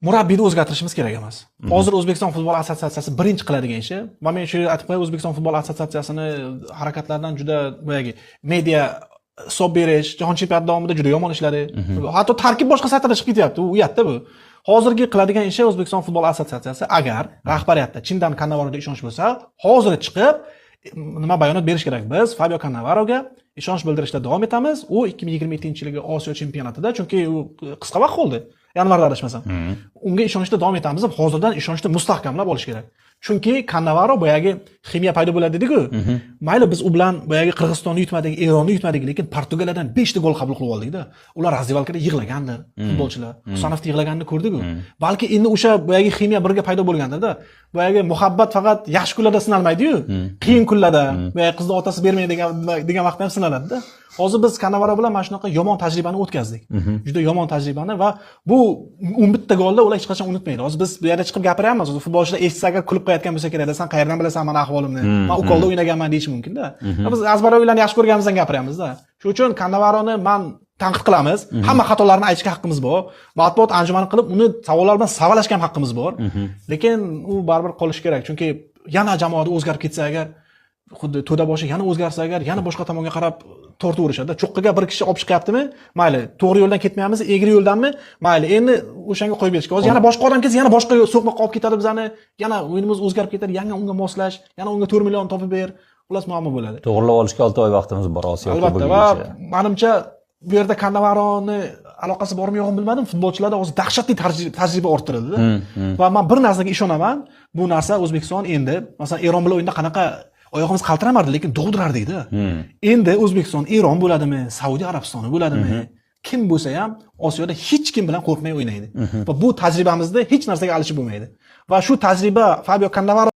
Murabbiyni o'zgartirishimiz kerak emas. Hozir O'zbekiston futbol assotsiatsiyasi birinchi qiladigan ishi, va men shu yerda aytib qo'yay, O'zbekiston futbol assotsiatsiyasini harakatlaridan juda boyagi media hisob berish, jahon chempionati davomida juda yomon ishladi. Hatto tarkib boshqa saytlarda chiqib ketyapti. U uyatda bu. Hozirgi qiladigan ishi O'zbekiston futbol assotsiatsiyasi agar rahbariyatda chindan Kannavaroga ishonch bo'lsa, hozir chiqib nima bayonot berish kerak. Biz Fabio Kannavaroga ishonch bildirishda davom etamiz. U 2027-yilgi Osiyo chempionatida, chunki u qisqa vaqt qoldi. Yanvarda adashmasam. Unga ishonchda davom etamiz deb hozirdan ishonchni mustahkamlab olish kerak. Chunki Kannavaro boyagi ximiya paydo bo'ladi dedi-ku. Mayli, biz u bilan boyagi Qirg'izistonni yutmadik, Eronni yutmadik, lekin Portugaliyadan 5 ta gol qabul qilib oldik-da. Ular раздевалка da yig'lagandir futbolchilar. Husanovni yig'laganini ko'rdik-ku. Balki endi o'sha boyagi ximiya birga paydo bo'lgandir-da. Boyagi muhabbat faqat yaxshi kunlarda sinalmaydi-yu. Qiyin kunlarda, boyagi qizni otasi bermaydi degan vaqtda ham sinaladi-da. Hozir biz Kannavaro bilan mana shunaqa yomon tajribani o'tkazdik. Juda yomon tajribani va bu 11 ta golni ular hech qachon unutmaydi. Hozir biz bu yerda chiqib gapiryapmiz. Hozir futbolchilar eshitsa agar kulib qo'yayotgan bo'lsa kerak, san qayerdan bilasan mani ahvolimni? Man ukolda o'ynaganman deyishi mumkin-da. Biz Azbaroylarni yaxshi ko'rganimizdan gapiryapmiz-da. Shuning uchun Kannavaroni man tanqid qilamiz. Hamma xatolarini aytishga haqqimiz bor. Matbuot anjumani qilib, uni savollar bilan savalashga ham haqqimiz bor. Lekin u baribir qolishi kerak. Chunki yana jamoada o'zgarib ketsa agar, xuddi to'da boshi yana o'zgarsa agar, yana boshqa tomonga qarab tortaverishadi. Cho'qqiga bir kishi olib chiqyaptimi? Mayli, to'g'ri yo'ldan ketmayapmiz, egri yo'ldanmi? Mayli, endi o'shanga qo'yib berish. Hozir yana boshqa odam kelsa, yana boshqa so'qmoqqa olib ketadi bizani. Yana o'yinimiz o'zgarib ketadi, yana unga moslash, yana unga 4 million topib ber. Xullas, muammo bo'ladi. To'g'irlab olishga 6 oy vaqtimiz bor Osiyo Albatta, va Kubogigacha. manimcha bu yerda Kannavaroni aloqasi bormi yo'qmi bilmadim. Futbolchilarda hozir dahshatli tajriba orttirildi. Va men bir narsaga ishonaman. Bu narsa O'zbekiston endi, masalan, Eron bilan o'yinda qanaqa oyog'imiz qaltiramardi, lekin dovdirardik-da. Endi O'zbekiston Eron bo'ladimi, Saudiya Arabistoni bo'ladimi? Kim bo'lsa ham Osiyoda hech kim bilan qo'rqmay o'ynaydi. Va bu tajribamizni hech narsaga alishib bo'lmaydi. Va shu tajriba Fabio Cannavaro